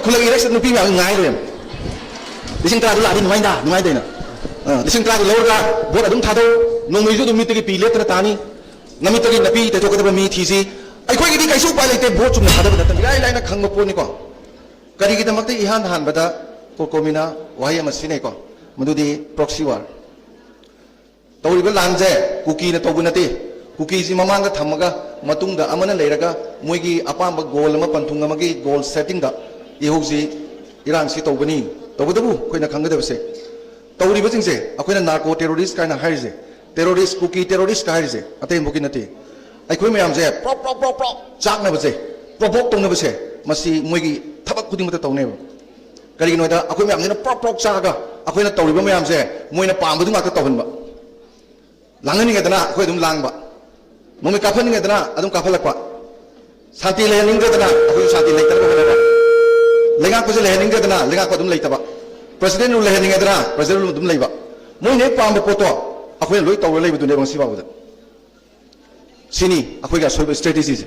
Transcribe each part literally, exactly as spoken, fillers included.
ꯈꯨꯜꯂꯛ ꯏꯔꯦꯛꯁꯤꯗ ꯅꯨꯄꯤ ꯃꯌꯥꯝ ꯉꯥꯏ ꯂꯩꯔꯝꯃꯦ꯫ ꯂꯤꯁꯤꯡ ꯇꯔꯥꯗꯨ ꯂꯥꯛꯑꯗꯤ ꯅꯨꯡꯉꯥꯏꯗ, ꯅꯨꯡꯉꯥꯏꯗꯣꯏꯅ꯫ ꯑ, ꯂꯤꯁꯤꯡ ꯇꯔꯥꯗꯨ ꯂꯧꯔꯒ ꯚꯣꯠ ꯑꯗꯨꯝ ꯊꯥꯗꯧ꯫ ꯅꯣꯡꯃꯩꯁꯨ ꯑꯗꯨꯝ ꯃꯤꯠꯇꯒꯤ ꯄꯤ ꯂꯦꯞꯇꯅ ꯇꯥꯅꯤ꯫ ꯅꯃꯤꯠꯇꯒꯤ ꯅꯄꯤ ꯇꯩꯊꯣꯛꯀꯗꯕ ꯃꯤ ꯊꯤꯁꯤ꯫ ꯑꯩꯈꯣꯏꯒꯤꯗꯤ ꯀꯩꯁꯨ ꯎꯄꯥꯏ ꯂꯩꯇꯦ, ꯚꯣꯠ ꯆꯨꯝꯅ ꯊꯥꯗꯕ ꯅꯠꯇꯅ꯫ ꯏꯔꯥꯏ ꯂꯥꯏꯅ ꯈꯪꯕ ꯄꯣꯠꯅꯤꯀꯣ꯫ ꯀꯔꯤꯒꯤꯗꯃꯛꯇ ꯏꯍꯥꯟ ꯍꯥꯟꯕꯗ ꯀꯣꯔꯀꯣꯃꯤꯅ ꯋꯥꯍꯩ ꯑꯃ ꯁꯤꯖꯤꯟꯅꯩꯀꯣ? ꯃꯗꯨꯗꯤ proxy war꯫ ꯇꯧꯔꯤꯕ ꯂꯥꯟꯁꯦ ꯀꯨꯀꯤꯅ ꯇꯧꯕ ꯅꯠꯇꯦ꯫ ꯀꯨꯀꯤꯁꯤ ꯃꯃꯥꯡꯗ ꯊꯝꯃꯒ, ꯃꯇꯨꯡꯗ ꯑꯃꯅ ꯂꯩꯔꯒ, ꯃꯣꯏꯒꯤ ꯑꯄꯥꯝꯕ ꯒꯣꯜ ꯑꯃ, ꯄꯟꯊꯨꯡ ꯑꯃꯒꯤ ꯒꯣꯜ ꯁꯦꯠꯇꯤꯡꯗ ꯏꯍꯧꯁꯤ, ꯏꯔꯥꯡꯁꯤ ꯇꯧꯕꯅꯤ꯫ ꯇꯧꯕꯇꯕꯨ ꯑꯩꯈꯣꯏꯅ ꯈꯪꯒꯗꯕꯁꯦ, ꯇꯧꯔꯤꯕꯁꯤꯡꯁꯦ ꯑꯩꯈꯣꯏꯅ narco terrorist ꯀꯥꯏꯅ ꯍꯥꯏꯔꯤꯁꯦ, terrorist, ꯀꯨꯀꯤ terrorist ꯀ ꯍꯥꯏꯔꯤꯁꯦ ꯑꯇꯩ ꯑꯃꯐꯥꯎꯒꯤ ꯅꯠꯇꯦ꯫ ꯑꯩꯈꯣꯏ ꯃꯌꯥꯝꯁꯦ ꯄ꯭ꯔꯣꯛ ꯄ꯭ꯔꯣꯛ ꯄ꯭ꯔꯣꯛ ꯄ꯭ꯔꯣꯛ ꯆꯥꯛꯅꯕꯁꯦ, provoke ꯇꯧꯅꯕꯁꯦ, ꯃꯁꯤ ꯃꯣꯏꯒꯤ ꯊꯕꯛ ꯈꯨꯗꯤꯡꯃꯛꯇ ꯇꯧꯅꯦꯕ꯫ ꯀꯔꯤꯒꯤꯅꯣꯗ ꯑꯩꯈꯣꯏ ꯃꯌꯥꯝꯁꯤꯅ ꯄ꯭ꯔꯣꯛ ꯄ꯭ꯔꯣꯛ ꯆꯥꯛꯑꯒ ꯑꯩꯈꯣꯏꯅ ꯇꯧꯔꯤꯕ ꯃꯌꯥꯝꯁꯦ ꯃꯣꯏꯅ ꯄꯥꯝꯕꯗꯨ ꯉꯥꯛꯇ ꯇꯧꯍꯟꯕ꯫ ꯂꯥꯡꯍꯟꯅꯤꯡꯉꯦꯗꯅ ꯑꯩꯈꯣꯏ ꯑꯗꯨꯝ ꯂꯥꯡꯕ, ꯅꯣꯡꯃꯩ ꯀꯥꯞꯍꯟꯅꯤꯡꯉꯦꯗꯅ ꯑꯗꯨꯝ ꯀꯥꯞꯍꯜꯂꯛꯄ, ꯁꯥꯟꯇꯤ ꯂꯩꯍꯟꯅꯤꯡꯗ꯭ꯔꯗꯅ ꯑꯩꯈꯣꯏꯁꯨ ꯁꯥꯟꯇꯤ ꯂꯩꯇꯅꯕ ꯍꯣꯠꯅꯕ, ꯂꯩꯉꯥꯛꯄꯁꯦ ꯂꯩꯍꯟꯅꯤꯡꯗ꯭ꯔꯗꯅ ꯂꯩꯉꯥꯛꯄ ꯑꯗꯨꯝ ꯂꯩꯇꯕ, president rule ꯂꯩꯍꯟꯅꯤꯡꯉꯦꯗꯅ president rule ꯑꯗꯨꯝ ꯂꯩꯕ꯫ ꯃꯣꯏꯅ ꯍꯦꯛ ꯄꯥꯝꯕ ꯄꯣꯠꯇꯣ ꯑꯩꯈꯣꯏꯅ ꯂꯣꯏ ꯇꯧꯔ ꯂꯩꯕꯗꯨꯅꯦꯕ ꯉꯁꯤ ꯐꯥꯎꯕꯗ꯫ ꯁꯤꯅꯤ ꯑꯩꯈꯣꯏꯒꯤ ꯑꯁꯣꯏꯕ strategy ꯁꯦ꯫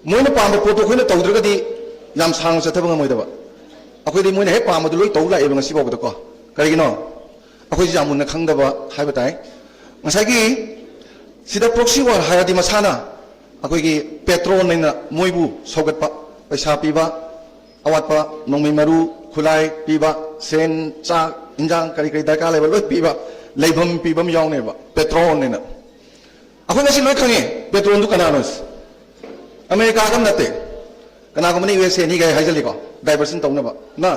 ꯃꯣꯏꯅ ꯄꯥꯝꯕ ꯄꯣꯠꯇꯣ ꯑꯩꯈꯣꯏꯅ ꯇꯧꯗ꯭ꯔꯒꯗꯤ ꯌꯥꯝ ꯁꯥꯡꯅ ꯆꯠꯊꯕ ꯉꯝꯃꯣꯏꯗꯕ꯫ ꯑꯩꯈꯣꯏꯗꯤ ꯃꯣꯏꯅ ꯍꯦꯛ ꯄꯥꯝꯕꯗꯨ ꯂꯣꯏ ꯇꯧ ꯂꯥꯛꯑꯦꯕ ꯉꯁꯤ ꯐꯥꯎꯕꯗꯀꯣ꯫ ꯀꯔꯤꯒꯤꯅꯣ? ꯑꯩꯈꯣꯏꯁꯤ ꯌꯥꯝ ꯃꯨꯟꯅ ꯈꯪꯗꯕ ꯍꯥꯏꯕ ꯇꯥꯏ꯫ ꯉꯁꯥꯏꯒꯤ ꯁꯤꯗ proxy war ꯍꯥꯏꯔꯗꯤ ꯃꯁꯥꯅ ꯑꯩꯈꯣꯏꯒꯤ patron ꯍꯥꯏꯅ ꯃꯣꯏꯕꯨ ꯁꯧꯒꯠꯄ, ꯄꯩꯁꯥ ꯄꯤꯕ, ꯑꯋꯥꯠꯄ ꯅꯣꯡꯃꯩ ꯃꯔꯨ, ꯈꯨꯠꯂꯥꯏ ꯄꯤꯕ, ꯁꯦꯟ, ꯆꯥꯛ, ꯏꯟꯖꯥꯡ, ꯀꯔꯤ ꯀꯔꯤ ꯗꯔꯀꯥꯔ ꯂꯩꯕ ꯂꯣꯏ ꯄꯤꯕ, ꯂꯩꯐꯝ ꯄꯤꯕ ꯑꯃ ꯌꯥꯎꯅꯦꯕ, patron ꯍꯥꯏꯅ꯫ ꯑꯩꯈꯣꯏ ꯉꯁꯤ ꯂꯣꯏ ꯈꯪꯉꯤ, patron ꯗꯨ ꯀꯅꯥꯅꯣ? ꯑꯃꯦꯔꯤꯀꯥꯒ ꯅꯠꯇꯦ, ꯀꯅꯥꯒꯨꯝꯕꯅ ꯌꯨ ꯑꯦꯁ ꯑꯦꯅꯤ ꯀꯥꯏ ꯍꯥꯏꯖꯜꯂꯤꯀꯣ, diversion ꯇꯧꯅꯕ꯫ ꯅ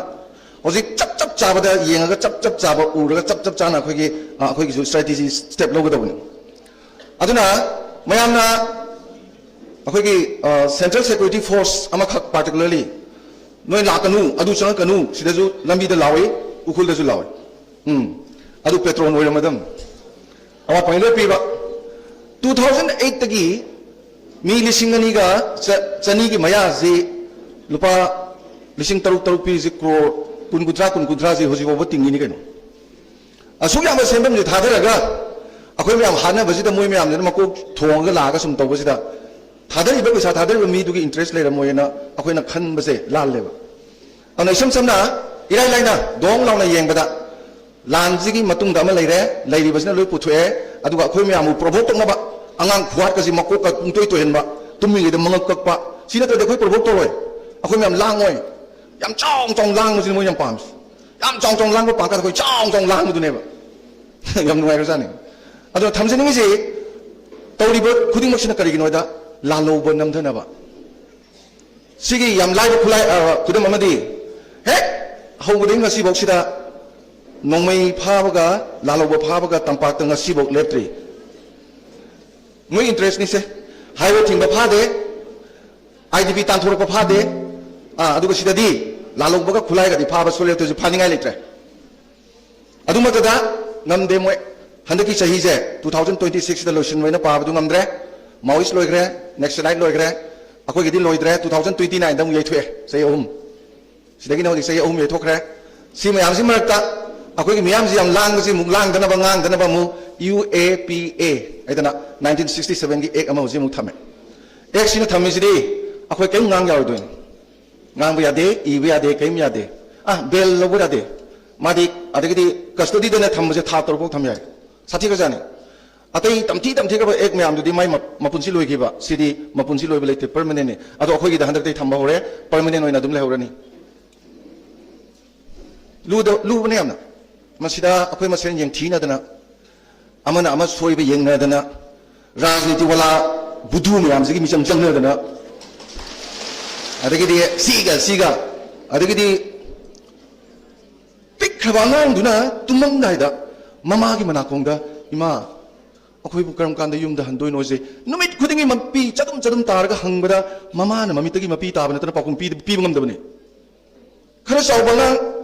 ꯍꯧꯖꯤꯛ ꯆꯞ ꯆꯞ ꯆꯥꯕꯗ ꯌꯦꯡꯉꯒ, ꯆꯞ ꯆꯞ ꯆꯥꯕ ꯎꯔꯒ, ꯆꯞ ꯆꯞ ꯆꯥꯅ ꯑꯩꯈꯣꯏꯒꯤ, ꯑ, ꯑꯩꯈꯣꯏꯒꯤꯁꯨ strategy step ꯂꯧꯒꯗꯧꯕꯅꯤ꯫ ꯑꯗꯨꯅ ꯃꯌꯥꯝꯅ ꯑꯩꯈꯣꯏꯒꯤ, ꯑ, central security force ꯑꯃꯈꯛ particularly ꯅꯣꯏ ꯂꯥꯛꯀꯅꯨ, ꯑꯗꯨ ꯆꯪꯉꯛꯀꯅꯨ, ꯁꯤꯗꯁꯨ ꯂꯝꯕꯤꯗ ꯂꯥꯎꯏ, ꯎꯈ꯭ꯔꯨꯜꯗꯁꯨ ꯂꯥꯎꯏ꯫ ꯎꯝ, ꯑꯗꯨ patron ꯑꯣꯏꯔꯝꯃꯗꯝ꯫ ꯑꯋꯥꯠꯄꯉꯩ ꯂꯣꯏ ꯄꯤꯕ꯫ Two thousand eight ꯇꯒꯤ ꯃꯤ ꯂꯤꯁꯤꯡ ꯑꯅꯤꯒ ꯆ-, ꯆꯅꯤꯒꯤ ꯃꯌꯥꯁꯤ ꯂꯨꯄꯥ ꯂꯤꯁꯤꯡ ꯇꯔꯨꯛ ꯇꯔꯨꯛ ꯄꯤꯔꯤꯁꯤ, ꯀ꯭ꯔꯣꯔ ꯀꯨꯟ, ꯀꯨꯟꯊ꯭ꯔꯥ, ꯀꯨꯟ, ꯀꯨꯟꯊ꯭ꯔꯥꯁꯤ ꯍꯧꯖꯤꯛ ꯐꯥꯎꯕ ꯇꯤꯡꯉꯤꯅꯤ ꯀꯩꯅꯣ꯫ ꯑꯁꯨꯛ ꯌꯥꯝꯕ ꯁꯦꯟꯐꯝꯁꯦ ꯊꯥꯗꯔꯒ ꯑꯩꯈꯣꯏ ꯃꯌꯥꯝ ꯍꯥꯠꯅꯕꯁꯤꯗ, ꯃꯣꯏ ꯃꯌꯥꯝꯁꯤꯅ ꯃꯀꯣꯛ ꯊꯣꯡꯉꯒ ꯂꯥꯛꯑꯒ ꯁꯨꯝ ꯇꯧꯕꯁꯤꯗ, ꯊꯥꯗꯔꯤꯕ ꯄꯩꯁꯥ ꯊꯥꯗꯔꯤꯕ ꯃꯤꯗꯨꯒꯤ interest ꯂꯩꯔꯝꯃꯣꯏꯅ ꯑꯩꯈꯣꯏꯅ ꯈꯟꯕꯁꯦ ꯂꯥꯜꯂꯦꯕ꯫ ꯑꯗꯨꯅ ꯏꯁꯝ ꯁꯝꯅ, ꯏꯔꯥꯏ ꯂꯥꯏꯅ ꯗꯣꯡ ꯂꯥꯎꯅ ꯌꯦꯡꯕꯗ, ꯂꯥꯟꯁꯤꯒꯤ ꯃꯇꯨꯡꯗ ꯑꯃ ꯂꯩꯔꯦ, ꯂꯩꯔꯤꯕꯁꯤꯅ ꯂꯣꯏ ꯄꯨꯊꯣꯛꯑꯦ, ꯑꯗꯨꯒ ꯑꯩꯈꯣꯏ ꯃꯌꯥꯝꯕꯨ provoke ꯇꯧꯅꯕ, ꯑꯉꯥꯡ ꯈꯨꯍꯥꯠꯀꯁꯤ ꯃꯀꯣꯛꯀ ꯄꯨꯡꯇꯣꯏ ꯇꯣꯏꯍꯟꯕ, ꯇꯨꯝꯃꯤꯉꯩꯗ ꯃꯉꯛ ꯀꯛꯄ, ꯁꯤ ꯅꯠꯇ꯭ꯔꯗꯤ ꯑꯩꯈꯣꯏ provoke ꯇꯧꯔꯣꯏ, ꯑꯩꯈꯣꯏ ꯃꯌꯥꯝ ꯂꯥꯡꯉꯣꯏ꯫ ꯌꯥꯝ ꯆꯥꯎ ꯆꯥꯎ ꯂꯥꯡꯕꯁꯤꯅ ꯃꯣꯏ ꯌꯥꯝ ꯄꯥꯝꯃꯤꯁꯦ꯫ ꯌꯥꯝ ꯆꯥꯎ ꯆꯥꯎ ꯂꯥꯡꯕ ꯄꯥꯝꯀꯥꯟꯗ ꯑꯩꯈꯣꯏ ꯆꯥꯎ ꯆꯥꯎ ꯂꯥꯡꯕꯗꯨꯅꯦꯕ꯫ ꯌꯥꯝ ꯅꯨꯡꯉꯥꯏꯈ꯭ꯔꯖꯥꯠꯅꯤ꯫ ꯑꯗꯣ ꯊꯝꯖꯅꯤꯡꯉꯤꯁꯤ, ꯇꯧꯔꯤꯕ ꯈꯨꯗꯤꯡꯃꯛꯁꯤꯅ ꯀꯔꯤꯒꯤꯅꯣ ꯍꯥꯏꯗ, ꯂꯥꯜꯍꯧꯕ ꯅꯝꯊꯅꯕ꯫ ꯁꯤꯒꯤ ꯌꯥꯝ ꯂꯥꯏꯕ ꯈꯨꯂꯥꯏ, ꯑ, ꯈꯨꯗꯝ ꯑꯃꯗꯤ, ꯍꯦꯛ ꯍꯧꯕꯗꯒꯤ ꯉꯁꯤꯐꯥꯎꯁꯤꯗ ꯅꯣꯡꯃꯩ ꯐꯥꯕꯒ, ꯂꯥꯜꯍꯧꯕ ꯐꯥꯕꯒ ꯇꯝꯄꯥꯛꯇ ꯉꯁꯤꯐꯥꯎ ꯂꯦꯞꯇ꯭ꯔꯤ꯫ ꯃꯣꯏ interest ꯅꯤꯁꯦ꯫ Highway ꯊꯤꯡꯕ ꯐꯥꯗꯦ, IDP ꯇꯥꯟꯊꯣꯔꯛꯄ ꯐꯥꯗꯦ, ꯑꯥ, ꯑꯗꯨꯒ ꯁꯤꯗꯗꯤ ꯂꯥꯜꯍꯧꯕꯒ ꯈꯨꯂꯥꯏꯒꯗꯤ ꯐꯥꯕ ꯁꯨꯡꯂꯦꯞ ꯂꯦꯞꯇ꯭ꯔꯤ, ꯐꯥꯅꯤꯡꯉꯥꯏ ꯂꯩꯇ꯭ꯔꯦ꯫ ꯑꯗꯨꯃꯛꯇꯗ ꯉꯝꯗꯦ ꯃꯣꯏ꯫ ꯍꯟꯗꯛꯀꯤ ꯆꯍꯤꯁꯦ, two thousand twenty six ꯁꯤꯗ ꯂꯣꯏꯁꯤꯟꯕ ꯑꯣꯏꯅ ꯄꯥꯕꯗꯨ ꯉꯝꯗ꯭ꯔꯦ꯫ Maoist ꯂꯣꯏꯈ꯭ꯔꯦ, Naxalite ꯂꯣꯏꯈ꯭ꯔꯦ, ꯑꯩꯈꯣꯏꯒꯤꯗꯤ ꯂꯣꯏꯗ꯭ꯔꯦ, two thousand twenty nine ꯗ ꯑꯃꯨꯛ ꯌꯩꯊꯣꯛꯑꯦ, ꯆꯍꯤ ꯑꯍꯨꯝ꯫ ꯁꯤꯗꯒꯤꯅ ꯍꯧꯖꯤꯛ ꯆꯍꯤ ꯑꯍꯨꯝ ꯌꯩꯊꯣꯛꯈ꯭ꯔꯦ꯫ ꯁꯤ ꯃꯌꯥꯝꯁꯤ ꯃꯔꯛꯇ ꯑꯩꯈꯣꯏꯒꯤ ꯃꯤꯌꯥꯝꯁꯤ ꯌꯥꯝ ꯂꯥꯡꯕꯁꯤ ꯑꯃꯨꯛ ꯂꯥꯡꯗꯅꯕ, ꯉꯥꯡꯗꯅꯕ ꯑꯃꯨꯛ UAPA ꯍꯥꯏꯗꯅ nineteen sixty seven ꯒꯤ Act ꯑꯃ ꯍꯧꯖꯤꯛ ꯑꯃꯨꯛ ꯊꯝꯃꯦ꯫ Act ꯁꯤꯅ ꯊꯝꯃꯤꯁꯤꯗꯤ ꯑꯩꯈꯣꯏ ꯀꯔꯤꯝ ꯉꯥꯡ ꯌꯥꯔꯣꯏꯗꯣꯏꯅꯤ꯫ ꯉꯥꯡꯕ ꯌꯥꯗꯦ, ꯏꯕ ꯌꯥꯗꯦ, ꯀꯔꯤꯝ ꯌꯥꯗꯦ꯫ ꯑ, bail ꯂꯧꯕ ꯌꯥꯗꯦ꯫ ꯃꯥꯗꯤ ꯑꯗꯒꯤꯗꯤ custody ꯗꯅ ꯊꯝꯕꯁꯦ ꯊꯥ ꯇꯔꯨꯛ ꯐꯥꯎ ꯊꯝ ꯌꯥꯏ꯫ ꯁꯥꯊꯤꯈ꯭ꯔꯖꯥꯠꯅꯤ꯫ ꯑꯇꯩ ꯇꯝꯊꯤ ꯇꯝꯊꯤꯈ꯭ꯔꯕ Act ꯃꯌꯥꯝꯗꯨꯗꯤ ꯃꯥꯏ ꯃ-, ꯃꯄꯨꯟꯁꯤ ꯂꯣꯏꯈꯤꯕ, ꯁꯤꯗꯤ ꯃꯄꯨꯟꯁꯤ ꯂꯣꯏꯕ ꯂꯩꯇꯦ, permanent ꯅꯤ꯫ ꯑꯗꯣ ꯑꯩꯈꯣꯏꯒꯤꯗ ꯍꯟꯗꯛꯇꯩ ꯊꯝꯕ ꯍꯧꯔꯦ, permanent ꯑꯣꯏꯅ ꯑꯗꯨꯝ ꯂꯩꯍꯧꯔꯅꯤ꯫ ꯂꯨꯗ-, ꯂꯨꯕꯅꯦ ꯌꯥꯝꯅ꯫ ꯃꯁꯤꯗ ꯑꯩꯈꯣꯏ ꯃꯁꯦꯟ ꯌꯦꯡꯊꯤꯅꯗꯅ, ꯑꯃꯅ ꯑꯃ ꯁꯣꯏꯕ ꯌꯦꯡꯅꯗꯅ, ꯔꯥꯖꯅꯤꯇꯤ ꯋꯥꯂꯥ ꯕꯨꯙꯨ ꯃꯌꯥꯝꯁꯤꯒꯤ ꯃꯤꯆꯪ ꯆꯪꯅꯗꯅ, ꯑꯗꯒꯤꯗꯤ ꯁꯤꯒ ꯁꯤꯒ, ꯑꯗꯒꯤꯗꯤ ꯄꯤꯛꯈ꯭ꯔꯕ ꯑꯉꯥꯡꯗꯨꯅ ꯇꯨꯝꯃꯝꯗꯥꯏꯗ ꯃꯃꯥꯒꯤ ꯃꯅꯥꯀꯣꯡꯗ, "ꯏꯃꯥ, ꯑꯩꯈꯣꯏꯕꯨ ꯀꯔꯝ ꯀꯥꯟꯗ ꯌꯨꯝꯗ ꯍꯟꯗꯣꯏꯅꯣꯁꯦ?" ꯅꯨꯃꯤꯠ ꯈꯨꯗꯤꯡꯒꯤ ꯃꯄꯤ ꯆꯗꯨꯝ ꯆꯗꯨꯝ ꯇꯥꯔꯒ ꯍꯪꯕꯗ, ꯃꯃꯥꯅ ꯃꯃꯤꯠꯇꯒꯤ ꯃꯄꯤ ꯇꯥꯕ ꯅꯠꯇꯅ ꯄꯥꯎꯈꯨꯝ ꯄꯤ-, ꯄꯤꯕ ꯉꯝꯗꯕꯅꯤ꯫ ꯈꯔ ꯆꯥꯎꯕ ꯑꯉꯥꯡ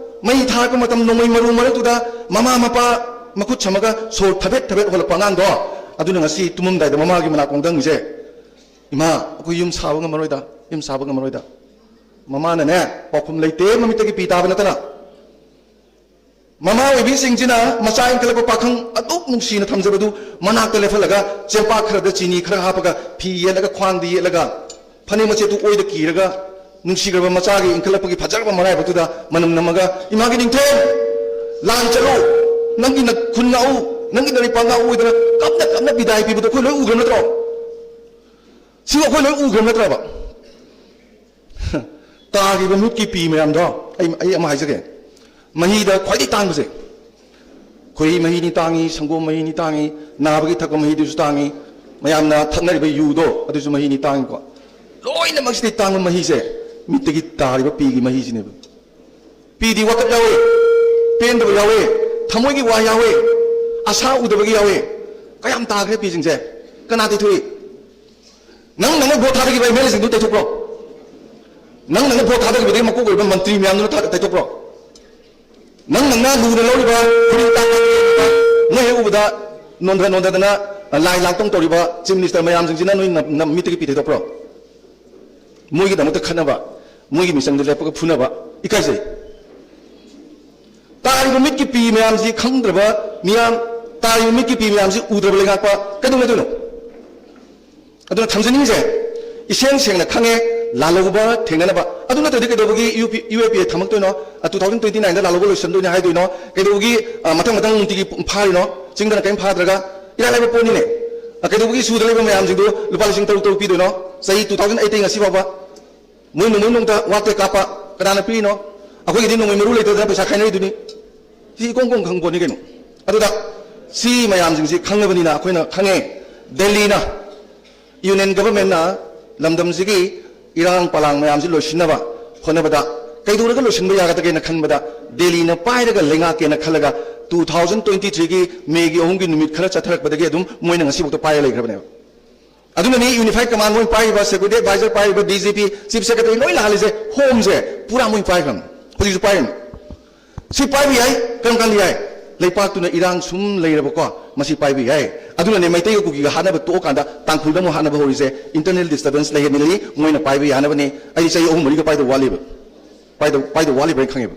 ꯃꯩ ꯊꯥꯔꯛꯄ ꯃꯇꯝ, ꯅꯣꯡꯃꯩ ꯃꯔꯨ ꯃꯔꯛꯇꯨꯗ ꯃꯃꯥ ꯃꯄꯥ ꯃꯈꯨꯠ ꯁꯝꯃꯒ ꯁꯣꯔ ꯊꯕꯦꯠ ꯊꯕꯦꯠ ꯍꯣꯜꯂꯛꯄ ꯑꯉꯥꯡꯗꯣ, ꯑꯗꯨꯅ ꯉꯁꯤ ꯇꯨꯝꯃꯝꯗꯥꯏꯗ ꯃꯃꯥꯒꯤ ꯃꯅꯥꯀꯣꯡꯗ ꯍꯪꯉꯤꯁꯦ, "ꯏꯃꯥ, ꯑꯩꯈꯣꯏ ꯌꯨꯝ ꯁꯥꯕ ꯉꯝꯃꯔꯣꯏꯗ, ꯌꯨꯝ ꯁꯥꯕ ꯉꯝꯃꯔꯣꯏꯗ"꯫ ꯃꯃꯥꯅꯅꯦ, ꯄꯥꯎꯈꯨꯝ ꯂꯩꯇꯦ, ꯃꯃꯤꯠꯇꯒꯤ ꯄꯤ ꯇꯥꯕ ꯅꯠꯇꯅ꯫ ꯃꯃꯥ ꯑꯣꯏꯕꯤꯁꯤꯡꯁꯤꯅ ꯃꯆꯥ ꯏꯟꯈꯠꯂꯛꯄ ꯄꯥꯈꯪ ꯑꯗꯨꯛ ꯅꯨꯡꯁꯤꯅ ꯊꯝꯖꯕꯗꯨ ꯃꯅꯥꯛꯇ ꯂꯦꯞꯍꯜꯂꯒ, ꯆꯦꯡꯄꯥꯛ ꯈꯔꯗ ꯆꯤꯅꯤ ꯈꯔ ꯍꯥꯞꯄꯒ, ꯐꯤ ꯌꯦꯠꯂꯒ, ꯈ꯭ꯋꯥꯡꯗ ꯌꯦꯠꯂꯒ, ꯐꯅꯦꯛ ꯃꯆꯦꯠꯇꯨ ꯑꯣꯏꯗ ꯀꯤꯔꯒ, ꯅꯨꯡꯁꯤꯈ꯭ꯔꯕ ꯃꯆꯥꯒꯤ ꯏꯟꯈꯠꯂꯛꯄꯒꯤ ꯐꯖꯈ꯭ꯔꯕ ꯃꯔꯥꯏꯕꯛꯇꯨꯗ ꯃꯅꯝ ꯅꯝꯃꯒ, "ꯏꯃꯥꯒꯤ ꯅꯤꯡꯊꯦꯝ, ꯂꯥꯟ ꯆꯠꯂꯨ, ꯅꯪꯒꯤ ꯅ-, ꯈꯨꯟ ꯉꯥꯛꯎ, ꯅꯪꯒꯤ ꯅꯔꯩꯄꯥꯛ ꯉꯥꯛꯎ" ꯍꯥꯏꯗꯅ ꯀꯞꯅ ꯀꯞꯅ ꯕꯤꯗꯥꯏ ꯄꯤꯕꯗꯣ ꯑꯩꯈꯣꯏ ꯂꯣꯏ ꯎꯈ꯭ꯔꯕ ꯅꯠꯇ꯭ꯔꯣ? ꯁꯤꯕꯨ ꯑꯩꯈꯣꯏ ꯂꯣꯏ ꯎꯈ꯭ꯔꯕ ꯅꯠꯇ꯭ꯔꯕ? ꯇꯥꯈꯤꯕ ꯃꯤꯠꯀꯤ ꯄꯤ ꯃꯌꯥꯝꯗꯣ ꯑꯩ, ꯑꯩ ꯑꯃ ꯍꯥꯏꯖꯒꯦ꯫ ꯃꯍꯤꯗ ꯈ꯭ꯋꯥꯏꯗꯒꯤ ꯇꯥꯡꯕꯁꯦ, ꯈꯣꯏꯍꯤ ꯃꯍꯤꯅꯤ ꯇꯥꯡꯉꯤ, ꯁꯪꯒꯣꯝ ꯃꯍꯤꯅꯤ ꯇꯥꯡꯉꯤ, ꯅꯥꯕꯒꯤ ꯊꯛꯄ ꯃꯍꯤꯗꯨꯁꯨ ꯇꯥꯡꯉꯤ, ꯃꯌꯥꯝꯅ ꯊꯛꯅꯔꯤꯕ ꯌꯨꯗꯣ ꯑꯗꯨꯁꯨ ꯃꯍꯤꯅꯤ ꯇꯥꯡꯉꯤꯀꯣ꯫ ꯂꯣꯏꯅꯃꯛꯁꯤꯗꯤ ꯇꯥꯡꯕ ꯃꯍꯤꯁꯦ ꯃꯤꯠꯇꯒꯤ ꯇꯥꯔꯤꯕ ꯄꯤꯒꯤ ꯃꯍꯤꯁꯤꯅꯦꯕ꯫ ꯄꯤꯗꯤ ꯋꯥꯀꯠ ꯌꯥꯎꯋꯦ, ꯄꯦꯟꯗꯕ ꯌꯥꯎꯋꯦ, ꯊꯃꯣꯏꯒꯤ ꯋꯥ ꯌꯥꯎꯋꯦ, ꯑꯁꯥ ꯎꯗꯕꯒꯤ ꯌꯥꯎꯋꯦ꯫ ꯀꯌꯥꯝ ꯇꯥꯈ꯭ꯔꯦ ꯄꯤꯁꯤꯡꯁꯦ? ꯀꯅꯥ ꯇꯩꯊꯣꯛꯏ? ꯅꯪ ꯅꯪꯅ ꯚꯣꯠ ꯊꯥꯗꯈꯤꯕ ꯑꯦꯝ ꯑꯦꯜ ꯑꯦꯁꯤꯡꯗꯨ ꯇꯩꯊꯣꯛꯄ꯭ꯔꯣ? ꯅꯪ ꯅꯪꯅ ꯚꯣꯠ ꯊꯥꯗꯈꯤꯕꯗꯒꯤ ꯃꯀꯣꯛ ꯑꯣꯏꯔꯤꯕ ꯃꯟꯇ꯭ꯔꯤ ꯃꯌꯥꯝꯗꯨꯅ ꯊꯥ-, ꯇꯩꯊꯣꯛꯄ꯭ꯔꯣ? ꯅꯪ ꯅꯪꯅ ꯂꯨꯅ ꯂꯧꯔꯤꯕ ꯐꯨꯔꯤꯠ ꯇꯥꯡ ꯅꯣꯏ ꯍꯦꯛ ꯎꯕꯗ ꯅꯣꯟꯊ ꯅꯣꯟꯊꯗꯅ ꯂꯥꯏ ꯂꯥꯛꯇꯣꯡ ꯇꯧꯔꯤꯕ ꯆꯤꯐ ꯃꯤꯅꯤꯁꯇꯔ ꯃꯌꯥꯝꯁꯤꯡꯁꯤꯅ ꯅꯣꯏ ꯅ-, ꯅ-, ꯃꯤꯠꯇꯒꯤ ꯄꯤ ꯇꯩꯊꯣꯛꯄ꯭ꯔꯣ? ꯃꯣꯏꯒꯤꯗꯃꯛꯇ ꯈꯠꯅꯕ, ꯃꯣꯏꯒꯤ ꯃꯤꯆꯪꯗ ꯂꯦꯞꯄꯒ ꯐꯨꯅꯕ, ꯏꯀꯥꯏꯖꯩ꯫ ꯇꯥꯔꯤꯕ ꯃꯤꯠꯀꯤ ꯄꯤ ꯃꯌꯥꯝꯁꯤ ꯈꯪꯗ꯭ꯔꯕ ꯃꯤꯌꯥꯝ, ꯇꯥꯔꯤꯕ ꯃꯤꯠꯀꯤ ꯄꯤ ꯃꯌꯥꯝꯁꯤ ꯎꯗ꯭ꯔꯕ ꯂꯩꯉꯥꯛꯄ ꯀꯩꯗꯧꯅꯗꯣꯏꯅꯣ? ꯑꯗꯨꯅ ꯊꯝꯖꯅꯤꯡꯉꯤꯁꯦ, ꯏꯁꯦꯡ ꯁꯦꯡꯅ ꯈꯪꯉꯦ, ꯂꯥꯜꯍꯧꯕ ꯊꯦꯡꯅꯅꯕ꯫ ꯑꯗꯨ ꯅꯠꯇ꯭ꯔꯗꯤ ꯀꯩꯗꯧꯕꯒꯤ ꯌꯨ ꯄꯤ, ꯌꯨ ꯑꯦ ꯄꯤ ꯑꯦ ꯊꯝꯃꯛꯇꯣꯏꯅꯣ? ꯑ, two thousand twenty nine ꯗ ꯂꯥꯜꯍꯧꯕ ꯂꯣꯏꯁꯤꯟꯗꯣꯏꯅꯦ ꯍꯥꯏꯗꯣꯏꯅꯣ? ꯀꯩꯗꯧꯕꯒꯤ, ꯑ, ꯃꯊꯪ ꯃꯊꯪ ꯅꯨꯡꯇꯤꯒꯤ ꯐꯥꯔꯤꯅꯣ? ꯆꯤꯡꯗꯅ ꯀꯔꯤꯝ ꯐꯥꯗ꯭ꯔꯒ? ꯏꯔꯥꯏ ꯂꯥꯏꯕ ꯄꯣꯠꯅꯤꯅꯦ꯫ ꯑ, ꯀꯩꯗꯧꯕꯒꯤ ꯁꯨꯗ ꯂꯩꯕ ꯃꯌꯥꯝꯁꯤꯡꯗꯨ ꯂꯨꯄꯥ ꯂꯤꯁꯤꯡ ꯇꯔꯨꯛ ꯇꯔꯨꯛ ꯄꯤꯗꯣꯏꯅꯣ? ꯆꯍꯤ two thousand eight ꯇꯩ ꯉꯁꯤ ꯐꯥꯎꯕ ꯃꯣꯏ ꯅꯣꯡꯃꯩ ꯅꯣꯡꯇ ꯋꯥꯠꯇꯦ ꯀꯥꯞꯄ꯫ ꯀꯅꯥꯅ ꯄꯤꯔꯤꯅꯣ? ꯑꯩꯈꯣꯏꯒꯤꯗꯤ ꯅꯣꯡꯃꯩ ꯃꯔꯨ ꯂꯩꯇꯗꯅ ꯄꯩꯁꯥ ꯈꯥꯏꯅꯔꯤꯗꯨꯅꯤ꯫ ꯁꯤ ꯏꯀꯣꯡ ꯀꯣꯡ ꯈꯪꯄꯣꯠꯅꯤ ꯀꯩꯅꯣ꯫ ꯑꯗꯨꯗ ꯁꯤ ꯃꯌꯥꯝꯁꯤꯡꯁꯤ ꯈꯪꯉꯕꯅꯤꯅ ꯑꯩꯈꯣꯏꯅ ꯈꯪꯉꯦ, ꯗꯦꯜꯂꯤꯅ, ꯌꯨꯅꯤꯌꯟ ꯒꯚꯔꯟꯃꯦꯟꯠꯅ ꯂꯝꯗꯝꯁꯤꯒꯤ ꯏꯔꯥꯡ ꯄꯂꯥꯡ ꯃꯌꯥꯝꯁꯤ ꯂꯣꯏꯁꯤꯟꯅꯕ ꯍꯣꯠꯅꯕꯗ ꯀꯩꯗꯧꯔꯒ ꯂꯣꯏꯁꯤꯟꯕ ꯌꯥꯒꯗꯒꯦꯅ ꯈꯟꯕꯗ, ꯗꯦꯜꯂꯤꯅ ꯄꯥꯏꯔꯒ ꯂꯩꯉꯥꯛꯀꯦꯅ ꯈꯜꯂꯒ two thousand twenty three ꯒꯤ ꯃꯦꯒꯤ ꯑꯍꯨꯝꯒꯤ ꯅꯨꯃꯤꯠ ꯈꯔ ꯆꯠꯊꯔꯛꯄꯗꯒꯤ ꯑꯗꯨꯝ ꯃꯣꯏꯅ ꯉꯁꯤꯐꯥꯎꯗ ꯄꯥꯏꯔ ꯂꯩꯈ꯭ꯔꯕꯅꯦꯕ꯫ ꯑꯗꯨꯅꯅꯤ ꯌꯨꯅꯤꯐꯥꯏꯠ ꯀꯃꯥꯟ ꯃꯣꯏ ꯄꯥꯏꯔꯤꯕ, ꯁꯦꯀ꯭ꯌꯨꯔꯤꯇꯤ ꯑꯦꯗꯚꯥꯏꯖꯔ ꯄꯥꯏꯔꯤꯕ, D G P, chief secretary ꯂꯣꯏ ꯂꯥꯛꯍꯜꯂꯤꯁꯦ, ꯍꯣꯝꯁꯦ ꯄꯨꯔꯥ ꯃꯣꯏ ꯄꯥꯏꯈ꯭ꯔꯕꯅꯤ, ꯍꯧꯖꯤꯛꯁꯨ ꯄꯥꯏꯔꯤꯅꯤ꯫ ꯁꯤ ꯄꯥꯏꯕ ꯌꯥꯏ꯫ ꯀꯔꯝ ꯀꯥꯟꯗ ꯌꯥꯏ? ꯂꯩꯄꯥꯛꯇꯨꯅ ꯏꯔꯥꯡ ꯁꯨꯝ ꯂꯩꯔꯕꯀꯣ, ꯃꯁꯤ ꯄꯥꯏꯕ ꯌꯥꯏ꯫ ꯑꯗꯨꯅꯅꯦ ꯃꯩꯇꯩꯒ ꯀꯨꯀꯤꯒ ꯍꯥꯠꯅꯕ ꯇꯣꯛꯑꯀꯥꯟꯗ ꯇꯥꯡꯈꯨꯜꯗ ꯑꯃꯨꯛ ꯍꯥꯠꯅꯕ ꯍꯧꯔꯤꯁꯦ꯫ ꯏꯟꯇꯔꯅꯦꯜ ꯗꯤꯁꯇꯔꯕꯦꯟꯁ ꯂꯩꯍꯟꯅꯤꯡꯉꯤ, ꯃꯣꯏꯅ ꯄꯥꯏꯕ ꯌꯥꯅꯕꯅꯦ꯫ ꯑꯩ ꯆꯍꯤ ꯑꯍꯨꯝ ꯃꯔꯤꯒ ꯄꯥꯏꯗꯧ ꯋꯥꯠꯂꯤꯕ, ꯄꯥꯏꯗꯧ, ꯄꯥꯏꯗꯧ ꯋꯥꯠꯂꯤꯕ꯭ꯔꯥ ꯍꯥꯏꯅ ꯈꯪꯉꯦꯕ꯫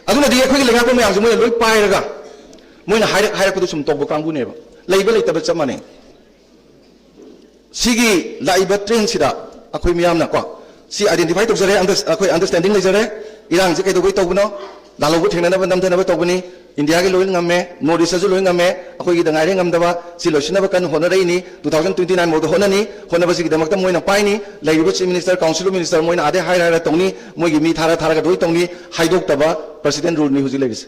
ꯑꯗꯨꯅꯗꯤ ꯑꯩꯈꯣꯏꯒꯤ ꯂꯩꯉꯥꯛꯄ ꯃꯌꯥꯝꯁꯦ ꯃꯣꯏꯅ ꯂꯣꯏ ꯄꯥꯏꯔꯒ ꯃꯣꯏꯅ ꯍꯥꯏꯔꯛ ꯍꯥꯏꯔꯛꯄꯗꯨ ꯁꯨꯝ ꯇꯧꯕ ꯀꯥꯡꯕꯨꯅꯦꯕ꯫ ꯂꯩꯕ ꯂꯩꯇꯕ ꯆꯞ ꯃꯥꯟꯅꯩ꯫ ꯁꯤꯒꯤ ꯂꯥꯛꯏꯕ ꯇ꯭ꯔꯦꯟꯁꯤꯗ ꯑꯩꯈꯣꯏ ꯃꯤꯌꯥꯝꯅ ꯀꯣ ꯁꯤ identify ꯇꯧꯖꯔꯦ, ꯑꯟꯗꯔ-, ꯑꯩꯈꯣꯏ understanding ꯂꯩꯖꯔꯦ꯫ ꯏꯔꯥꯡꯁꯦ ꯀꯩꯗꯧꯕꯩ ꯇꯧꯕꯅꯣ? ꯂꯥꯜꯍꯧꯕ ꯊꯦꯡꯅꯅꯕ ꯅꯝꯊꯅꯕ ꯇꯧꯕꯅꯤ꯫ ꯏꯟꯗꯤꯌꯥꯒꯤ ꯂꯣꯏ ꯉꯝꯃꯦ, North East ꯇꯁꯨ ꯂꯣꯏ ꯉꯝꯃꯦ, ꯑꯩꯈꯣꯏꯒꯤꯗ ꯉꯥꯏꯔꯦ ꯉꯝꯗꯕ꯫ ꯁꯤ ꯂꯣꯏꯁꯤꯟꯅꯕ ꯀꯟꯅ ꯍꯣꯠꯅꯔꯛꯏꯅꯤ꯫ Two thousand twenty nine ꯐꯥꯎꯗ ꯍꯣꯠꯅꯅꯤ꯫ ꯍꯣꯠꯅꯕꯁꯤꯒꯤꯗꯃꯛꯇ ꯃꯣꯏꯅ ꯄꯥꯏꯅꯤ꯫ ꯂꯩꯔꯤꯕ Chief Minister, Council of Minister ꯃꯣꯏꯅ ꯑꯥꯗꯩ ꯍꯥꯏꯔ ꯍꯥꯏꯔ ꯇꯧꯅꯤ꯫ ꯃꯣꯏꯒꯤ ꯃꯤ ꯊꯥꯔ ꯊꯥꯔꯒ ꯂꯣꯏ ꯇꯧꯅꯤ꯫ ꯍꯥꯏꯗꯣꯛꯇꯕ President ruleꯅꯤ ꯍꯧꯖꯤꯛ ꯂꯩꯔꯤꯁꯦ꯫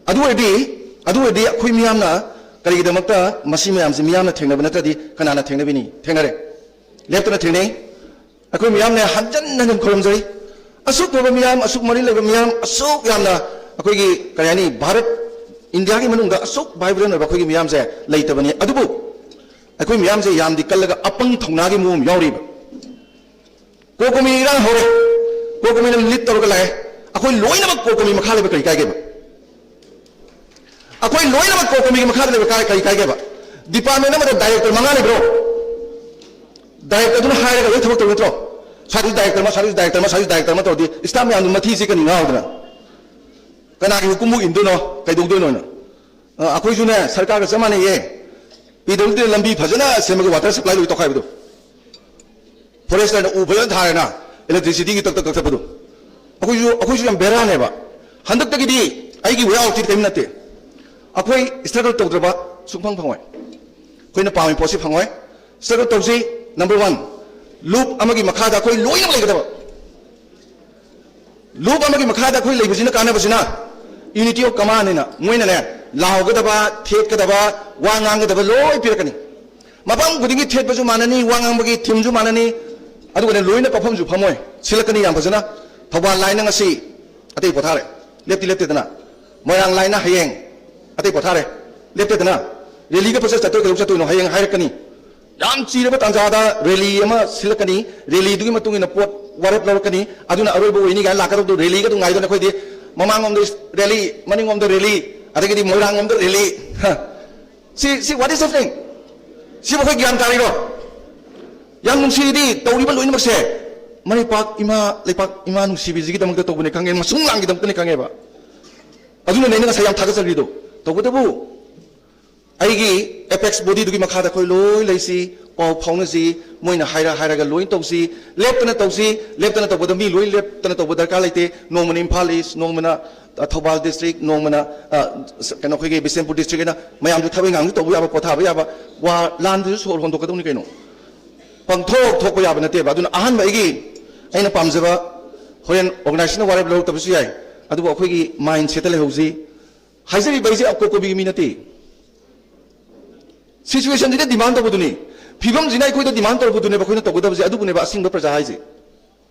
ꯑꯗꯨ ꯑꯣꯏꯔꯗꯤ, ꯑꯗꯨ ꯑꯣꯏꯔꯗꯤ ꯑꯩꯈꯣꯏ ꯃꯤꯌꯥꯝꯅ ꯀꯔꯤꯒꯤꯗꯃꯛꯇ ꯃꯁꯤ ꯃꯌꯥꯝꯁꯤ ꯃꯤꯌꯥꯝꯅ ꯊꯦꯡꯅꯕ ꯅꯠꯇ꯭ꯔꯗꯤ ꯀꯅꯥꯅ ꯊꯦꯡꯅꯕꯤꯅꯤ? ꯊꯦꯡꯅꯔꯦ, ꯂꯦꯞꯇꯅ ꯊꯦꯡꯅꯩ꯫ ꯑꯩꯈꯣꯏ ꯃꯤꯌꯥꯝꯅ ꯍꯟꯖꯟ ꯍꯟꯖꯟ ꯈꯨꯔꯨꯝꯖꯔꯤ꯫ ꯑꯁꯨꯛ ꯐꯕ ꯃꯤꯌꯥꯝ, ꯑꯁꯨꯛ ꯃꯔꯤ ꯂꯩꯕ ꯃꯤꯌꯥꯝ, ꯑꯁꯨꯛ ꯌꯥꯝꯅ ꯑꯩꯈꯣꯏꯒꯤ ꯀꯔꯤ ꯍꯥꯏꯅꯤ, ꯚꯥꯔꯠ ꯏꯟꯗꯤꯌꯥꯒꯤ ꯃꯅꯨꯡꯗ ꯑꯁꯨꯛ vibrant ꯑꯣꯏꯕ ꯑꯩꯈꯣꯏꯒꯤ ꯃꯤꯌꯥꯝꯁꯦ ꯂꯩꯇꯕꯅꯤ꯫ ꯑꯗꯨꯕꯨ ꯑꯩꯈꯣꯏ ꯃꯤꯌꯥꯝꯁꯦ ꯌꯥꯝꯗꯤ ꯀꯜꯂꯒ ꯑꯄꯪ ꯊꯧꯅꯥꯒꯤ ꯃꯑꯣꯡ ꯑꯃ ꯌꯥꯎꯔꯤꯕ꯫ ꯀꯣꯀꯣꯃꯤ ꯏꯔꯥꯡ ꯍꯧꯔꯦ, ꯀꯣꯀꯣꯃꯤꯅ lead ꯇꯧꯔꯒ ꯂꯥꯛꯑꯦ꯫ ꯑꯩꯈꯣꯏ ꯂꯣꯏꯅꯃꯛ ꯀꯣꯀꯣꯃꯤ ꯃꯈꯥ ꯂꯩꯕ ꯀꯔꯤ ꯀꯥꯏꯒꯦꯕ? ꯑꯩꯈꯣꯏ ꯂꯣꯏꯅꯃꯛ ꯀꯣꯀꯣꯃꯤꯒꯤ ꯃꯈꯥꯗ ꯂꯩꯕ ꯀꯥꯏ-, ꯀꯔꯤ ꯀꯥꯏꯒꯦꯕ? Department ꯑꯃꯗ director ꯃꯉꯥ ꯂꯩꯕ꯭ꯔꯣ? Directorꯗꯨꯅ ꯍꯥꯏꯔꯒ ꯂꯣꯏ ꯊꯕꯛ ꯇꯧ ꯅꯠꯇ꯭ꯔꯣ? ꯁ꯭ꯋꯥꯏꯗꯁꯨ director ꯑꯃ, ꯁ꯭ꯋꯥꯏꯗꯁꯨ director ꯑꯃ, ꯁ꯭ꯋꯥꯏꯗꯁꯨ director ꯑꯃ ꯇꯧꯔꯗꯤ staff ꯃꯌꯥꯝꯗꯨ ꯃꯊꯤ ꯆꯤꯠꯀꯅꯤ ꯉꯥꯎꯗꯅ꯫ ꯀꯅꯥꯒꯤ ꯍꯨꯀꯨꯝꯕꯨ ꯏꯟꯗꯣꯏꯅꯣ, ꯀꯩꯗꯧꯗꯣꯏꯅꯣꯅ? ꯑ, ꯑꯩꯈꯣꯏꯁꯨꯅꯦ ꯁꯔꯀꯥꯔꯒ ꯆꯞ ꯃꯥꯟꯅꯩꯌꯦ꯫ PWD ꯂꯝꯕꯤ ꯐꯖꯅ ꯁꯦꯝꯃꯒ water supply ꯂꯣꯏ ꯇꯧꯈꯥꯏꯕꯗꯣ꯫ Foresterꯅ ꯎ ꯐꯖꯅ ꯊꯥꯔꯦꯅ, electricityꯒꯤ ꯇꯛ ꯇꯛ ꯀꯛꯊꯠꯄꯗꯣ꯫ ꯑꯩꯈꯣꯏꯁꯨ, ꯑꯩꯈꯣꯏꯁꯨ ꯌꯥꯝ ꯕꯦꯔꯥꯅꯦꯕ꯫ ꯍꯟꯗꯛꯇꯒꯤꯗꯤ ꯑꯩꯒꯤ way outꯁꯤ ꯀꯔꯤꯝ ꯅꯠꯇꯦ꯫ ꯑꯩꯈꯣꯏ struggle ꯇꯧꯗ꯭ꯔꯕ ꯁꯨꯡꯐꯪ ꯐꯪꯉꯣꯏ꯫ ꯑꯩꯈꯣꯏꯅ ꯄꯥꯝꯃꯤ ꯄꯣꯠꯁꯤ ꯐꯪꯉꯣꯏ꯫ Struggle ꯇꯧꯁꯤ, number one꯫ Loop ꯑꯃꯒꯤ ꯃꯈꯥꯗ ꯑꯩꯈꯣꯏ ꯂꯣꯏꯅꯃꯛ ꯂꯩꯒꯗꯕ꯫ Loop ꯑꯃꯒꯤ ꯃꯈꯥꯗ ꯑꯩꯈꯣꯏ ꯂꯩꯕꯁꯤꯅ ꯀꯥꯟꯅꯕꯁꯤꯅ unity of command ꯍꯥꯏꯅ ꯃꯣꯏꯅꯅꯦ ꯂꯥꯎꯒꯗꯕ, ꯊꯦꯠꯀꯗꯕ, ꯋꯥ ꯉꯥꯡꯒꯗꯕ ꯂꯣꯏ ꯄꯤꯔꯛꯀꯅꯤ꯫ ꯃꯐꯝ ꯈꯨꯗꯤꯡꯒꯤ ꯊꯦꯠꯄꯁꯨ ꯃꯥꯟꯅꯅꯤ, ꯋꯥ ꯉꯥꯡꯕꯒꯤ themeꯁꯨ ꯃꯥꯟꯅꯅꯤ, ꯑꯗꯨꯒꯅꯦ ꯂꯣꯏꯅ ꯀꯞꯐꯝꯁꯨ ꯐꯝꯃꯣꯏ꯫ ꯁꯤꯜꯂꯛꯀꯅꯤ ꯌꯥꯝ ꯐꯖꯅ꯫ ꯊꯧꯕꯥꯜ lineꯅ ꯉꯁꯤ ꯑꯇꯩ ꯄꯣꯊꯥꯔꯦ, ꯂꯦꯞꯇꯤ ꯂꯦꯞꯇꯦꯗꯅ꯫ ꯃꯣꯏꯔꯥꯡ lineꯅ ꯍꯌꯦꯡ ꯑꯇꯩ ꯄꯣꯊꯥꯔꯦ, ꯂꯦꯞꯇꯦꯗꯅ꯫ Rallyꯒ ꯐꯖ ꯆꯠꯇꯣꯏ ꯀꯩꯗꯧ ꯆꯠꯇꯣꯏꯅꯣ ꯍꯌꯦꯡ ꯍꯥꯏꯔꯛꯀꯅꯤ꯫ ꯌꯥꯝ ꯆꯤꯔꯕ ꯇꯥꯟꯖꯥꯗ rally ꯑꯃ ꯁꯤꯜꯂꯛꯀꯅꯤ, rallyꯗꯨꯒꯤ ꯃꯇꯨꯡ ꯏꯟꯅ ꯄꯣꯠ ꯋꯥꯔꯦꯞ ꯂꯧꯔꯛꯀꯅꯤ, ꯑꯗꯨꯅ ꯑꯔꯣꯏꯕ ꯑꯣꯏꯅꯤ ꯀꯥꯏꯅ ꯂꯥꯛꯀꯗꯧꯗꯣ rallyꯒ ꯑꯗꯨꯝ ꯉꯥꯏꯗꯣꯏꯅꯦ ꯑꯩꯈꯣꯏꯗꯤ꯫ ꯃꯃꯥꯡꯂꯣꯝꯗ rally, ꯃꯅꯤꯡꯂꯣꯝꯗ rally, ꯑꯗꯒꯤꯗꯤ ꯃꯣꯏꯔꯥꯡꯂꯣꯝꯗ rally꯫ ꯍ꯫ ꯁꯤ, ꯁꯤ what is happening? ꯁꯤꯕꯨ ꯑꯩꯈꯣꯏ ꯒ꯭ꯌꯥꯟ ꯇꯥꯔꯤꯔꯣ? ꯌꯥꯝ ꯅꯨꯡꯁꯤꯔꯤꯗꯤ ꯇꯧꯔꯤꯕ ꯂꯣꯏꯅꯃꯛꯁꯦ꯫ ꯃꯔꯩꯄꯥꯛ ꯏꯃꯥ, ꯂꯩꯄꯥꯛ ꯏꯃꯥ ꯅꯨꯡꯁꯤꯕꯤꯁꯤꯒꯤꯗꯃꯛꯇ ꯇꯧꯕꯅꯤ ꯈꯪꯉꯦ, ꯃꯁꯨꯡ ꯂꯥꯡꯒꯤꯗꯃꯛꯇꯅꯤ ꯈꯪꯉꯦꯕ꯫ ꯑꯗꯨꯅꯅꯦ ꯑꯩꯅ ꯉꯁꯥꯏ ꯌꯥꯝ ꯊꯥꯒꯠꯆꯔꯤꯗꯣ꯫ ꯇꯧꯕꯇꯕꯨ ꯑꯩꯒꯤ ꯑꯦꯄꯦꯛꯁ ꯕꯣꯗꯤꯗꯨꯒꯤ ꯃꯈꯥꯗ ꯑꯩꯈꯣꯏ ꯂꯣꯏ ꯂꯩꯁꯤ, ꯄꯥꯎ ꯐꯥꯎꯅꯁꯤ, ꯃꯣꯏꯅ ꯍꯥꯏꯔ ꯍꯥꯏꯔꯒ ꯂꯣꯏ ꯇꯧꯁꯤ꯫ ꯂꯦꯞꯇꯅ ꯇꯧꯁꯤ, ꯂꯦꯞꯇꯅ ꯇꯧꯕꯗ ꯃꯤ ꯂꯣꯏ ꯂꯦꯞꯇꯅ ꯇꯧꯕ ꯗꯔꯀꯥꯔ ꯂꯩꯇꯦ꯫ ꯅꯣꯡꯃꯅ ꯏꯝꯐꯥꯜ ꯏꯁ, ꯅꯣꯡꯃꯅ, ꯑ, ꯊꯧꯕꯥꯜ ꯗꯤꯁꯇ꯭ꯔꯤꯛ, ꯅꯣꯡꯃꯅ, ꯑ, ꯀꯩꯅꯣ, ꯑꯩꯈꯣꯏꯒꯤ ꯕꯤꯁꯦꯝꯄꯨꯔ ꯗꯤꯁꯇ꯭ꯔꯤꯛ ꯍꯥꯏꯅ ꯃꯌꯥꯝꯁꯨ ꯊꯕꯛ ꯏꯪꯈꯥꯡꯁꯨ ꯇꯧꯕ ꯌꯥꯕ, ꯄꯣꯊꯥꯕ ꯌꯥꯕ, ꯋꯥ ꯂꯥꯟꯗꯨꯁꯨ ꯁꯣꯔ ꯍꯣꯟꯗꯣꯛꯀꯗꯧꯅꯤ ꯀꯩꯅꯣ꯫ ꯄꯪꯊꯣꯛ ꯊꯣꯛꯄ ꯌꯥꯕ ꯅꯠꯇꯦꯕ꯫ ꯑꯗꯨꯅ ꯑꯍꯥꯟꯕ ꯑꯩꯒꯤ, ꯑꯩꯅ ꯄꯥꯝꯖꯕ, ꯍꯣꯔꯦꯟ ꯑꯣꯔꯒꯅꯥꯏꯖꯦꯁꯟꯅ ꯋꯥꯔꯦꯞ ꯂꯧꯔꯛꯇꯕꯁꯨ ꯌꯥꯏ, ꯑꯗꯨꯕꯨ ꯑꯩꯈꯣꯏꯒꯤ ꯃꯥꯏꯟ ꯁꯦꯠꯇ ꯂꯩꯍꯧꯁꯤ꯫ ꯍꯥꯏꯖꯔꯤꯕ ꯑꯩꯁꯦ ꯑꯀꯣꯛ ꯀꯣꯕꯤꯒꯤ ꯃꯤ ꯅꯠꯇꯦ꯫ ꯁꯤꯆꯨꯋꯦꯁꯟꯁꯤꯅ ꯗꯤꯃꯥꯟ ꯇꯧꯕꯗꯨꯅꯤ, ꯐꯤꯕꯝꯁꯤꯅ ꯑꯩꯈꯣꯏꯗ ꯗꯤꯃꯥꯟ ꯇꯧꯔꯛꯄꯗꯨꯅꯦꯕ ꯑꯩꯈꯣꯏꯅ ꯇꯧꯒꯗꯕꯁꯦ꯫ ꯑꯗꯨꯕꯨꯅꯦꯕ ꯑꯁꯦꯡꯕ ꯄ꯭ꯔꯖꯥ ꯍꯥꯏꯁꯦ꯫